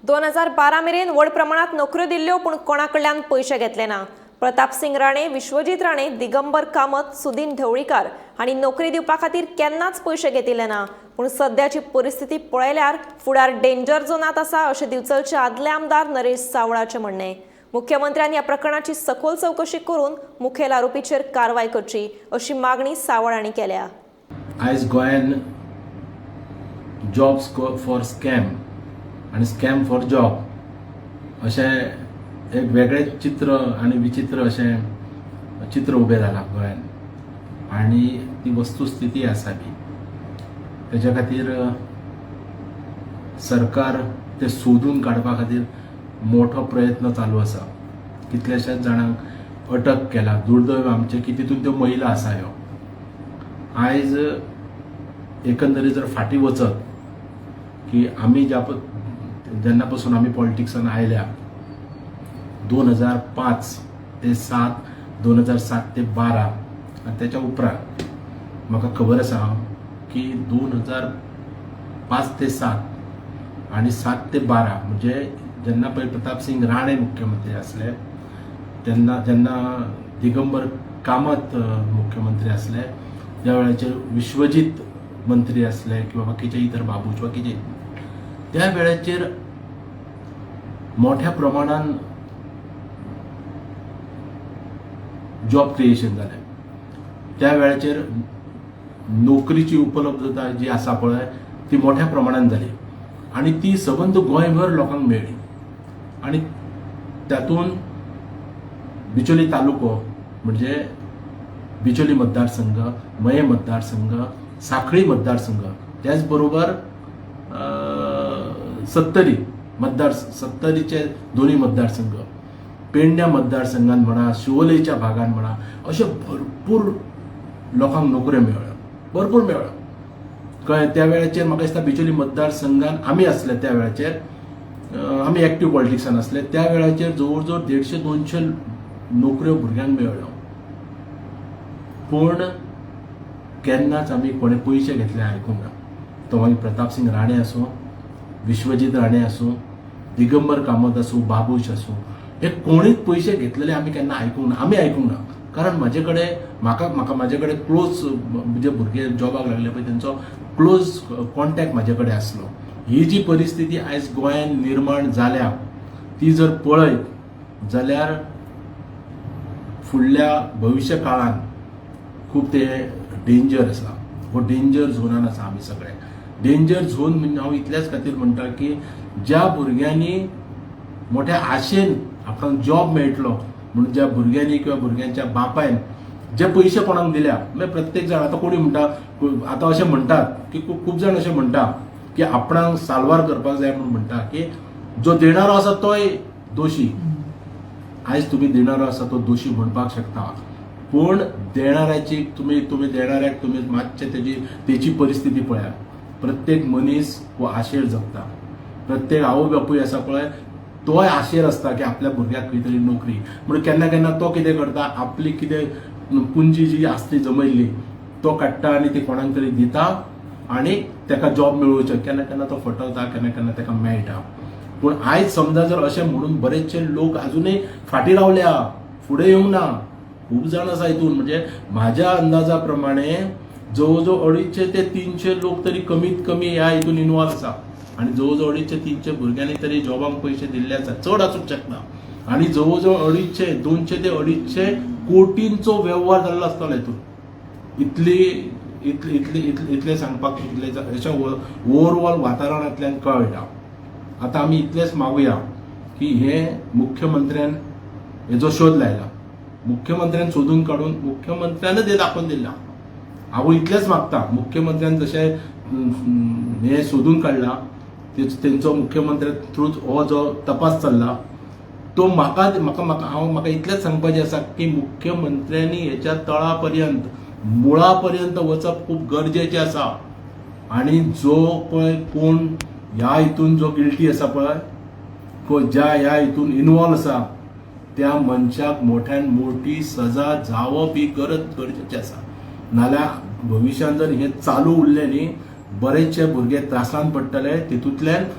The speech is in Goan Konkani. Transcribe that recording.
2012 मेरेन व्हड प्रमाणात नोकऱ्यो दिल्ल्यो, पूण कोणा कडल्यान पयशे घेतले ना. प्रताप सिंग राणे, विश्वजीत राणे, दिगंबर कामत, सुदीन ढवळीकार हांणी नोकरी दिवपा खातीर केन्नाच पयशे घेतिल्ले ना. पूण सद्याची परिस्थिती पळयल्यार फुडार डेंजर झोनात आसा, अशें दिवचलचे आदले आमदार नरेश सावळाचें म्हणणें. मुख्यमंत्र्यान ह्या प्रकरणाची सखोल चवकशी करून मुखेल आरोपीचेर कारवाय करची, अशी मागणी सावळ हांणी केल्या. आयज गोंयान जॉब्स फॉर स्कॅम आनी स्कॅम फॉर जॉब अशें एक वेगळेंच चित्र आनी विचित्र अशें चित्र उबें जालां गोंयान आनी ती वस्तुस्थिती आसा बी. तेज्या खातीर सरकार ते सोदून काडपा खातीर मोठो प्रयत्न चालू आसा. कितल्याशाच जाणांक अटक केला. दुर्दैव आमचें की तितून त्यो महिला आसा ह्यो. आयज एकंदरीत जर फाटीं वचत की आमी ज्या जेन्ना पासून आमी पॉलिटिक्सान आयल्या, 2005 ते 7, 2007 ते 12 आनी तेच्या उपरांत, म्हाका खबर आसा की 2005 ते 7 आनी 7 ते 12, म्हणजे जेन्ना पळय प्रताप सिंग राणे मुख्यमंत्री आसले तेन्ना, जेन्ना दिगंबर कामत मुख्यमंत्री आसले, त्या वेळाचेर विश्वजीत मंत्री आसले किंवा बाकीचे इतर बाबूश बाकीचे, त्या वेळाचेर मोठ्या प्रमाणान जॉब क्रिएशन जालें. त्या वेळाचेर नोकरीची उपलब्धता जी आसा पळय, ती मोठ्या प्रमाणान जाली आनी ती सबंद गोंयभर लोकांक मेळ्ळी. आनी तातूंत बिचोली तालुको, म्हणजे बिचोली मतदारसंघ, मये मतदारसंघ, साखळी मतदारसंघ, त्याच बरोबर सत्तरी मतदार, सत्तरीचे दोन्ही मतदारसंघ, पेडण्या मतदारसंघात म्हणा, शिवोलेच्या भागान म्हणा, अशे भरपूर लोकांक नोकऱ्यो मेळ्ळ्यो, भरपूर मेळ्ळ्यो. कळ्ळें? त्या वेळाचेर म्हाका दिसता बिचोली मतदारसंघान आमी आसले, त्या वेळाचेर आमी एक्टीव पॉलिटिक्सान आसले. त्या वेळाचेर जवळ जवळ 150 200 नोकऱ्यो भुरग्यांक मेळ्ळ्यो. पूण केन्नाच आमी कोणें पयशे घेतले आयकूंक ना. तो मागीर प्रताप सिंग राणे आसूं, विश्वजीत राणे आसूं, दिगंबर कामत आसूं, बाबूश आसूं, हे कोणीच पयशे घेतलेले आमी केन्ना आयकूंक ना. आमी आयकूंक ना, कारण म्हाजे कडेन म्हाका म्हाका म्हाजे कडेन क्लोज जे भुरगे जॉबाक लागले पळय, तेंचो क्लोज कॉन्टेक्ट म्हाजे कडेन आसलो. ही जी परिस्थिती आयज गोंयांत निर्माण जाल्या, ती जर पळयत जाल्यार फुडल्या भविश्य काळान खूब ते डेंजर आसा. हो डेंजर झोनान आसा आमी सगळे. डेंजर झोन म्हणजे हांव इतल्याच खातीर म्हणटा की ज्या भुरग्यांनी मोठ्या आशेन आपणाक जॉब मेळटलो म्हणून ज्या भुरग्यांनी किंवा भुरग्यांच्या बापायन जे पयशे कोणाक दिल्या, म्हणजे प्रत्येक जाण आतां कोणी म्हणटा, आतां अशें म्हणटात की खूब खूब जाण अशें म्हणटा की आपणाक साल्वार करपाक जाय म्हणून म्हणटा की जो देणारो आसा तोय दोशी. आयज तुमी देणारो आसा तो दोशी म्हणपाक शकता, पूण देणाऱ्याची तुमी तुमी देणाऱ्याक तुमी मातशें तेची परिस्थिती पळयात. प्रत्येक मनीस हो आशेर जगता. प्रत्येक आवय बापूय आसा पळय, तोय आशेर आसता की आपल्या भुरग्याक खंय तरी नोकरी म्हणून. केन्ना केन्ना तो कितें करता, आपली कितें पुंजी जी आसली जमयल्ली, तो काडटा आनी ती कोणाक तरी दिता आनी तेका जॉब मेळोवचो. केन्ना केन्ना तो फटवता, केन्ना केन्ना तेका मेळटा. पूण आयज समजा जर अशें म्हणून बरेचशे लोक अजुनूय फाटीं रावल्या, फुडें येवंक ना. खूब जाण आसा हितून, म्हणजे म्हाज्या अंदाजा प्रमाणे जवळ जवळ 250 ते 300 लोक तरी कमीत कमी ह्या हितून इनवॉल्व आसा आनी जवळ जवळ 250 300 भुरग्यांनी तरी जॉबांक पयशे दिल्ले आसा, चड आसूंक शकता. आनी जवळ जवळ 250, 200 ते 250 कोटींचो वेव्हार जाल्लो आसतलो हितून. इतली इतली इतली इतले इतलें सांगपाक, इतलें अशें ओवरऑल वातावरणांतल्यान कळटा. आतां आमी इतलेंच मागुया की हे मुख्यमंत्र्यान हेजो शोध लायला, मुख्यमंत्र्यान सोदून काडून मुख्यमंत्र्यानच हें दाखोवन दिलां. हांव इतलेंच मागता, मुख्यमंत्र्यान जशें हें सोदून काडलां, तेंचो मुख्यमंत्र्या थ्रूच हो जो तपास चल्ला, तो म्हाका म्हाका म्हाका हांव म्हाका इतलेंच सांगपाचें आसा की मुख्यमंत्र्यांनी हेच्या तळा पर्यंत, मुळा पर्यंत वचप खूब गरजेचें आसा. आनी जो पळय कोण ह्या हितून जो गिल्टी आसा पळय, ज्या ह्या हितून इनवॉल्व आसा, त्या मनशाक मोठ्यान मोठी सजा जावप ही गरज गरजेची आसा. नाल्यार भविश्यान जर हें चालू उरलें न्ही, बरेचशे भुरगे त्रासान पडटले. तितूंतल्यान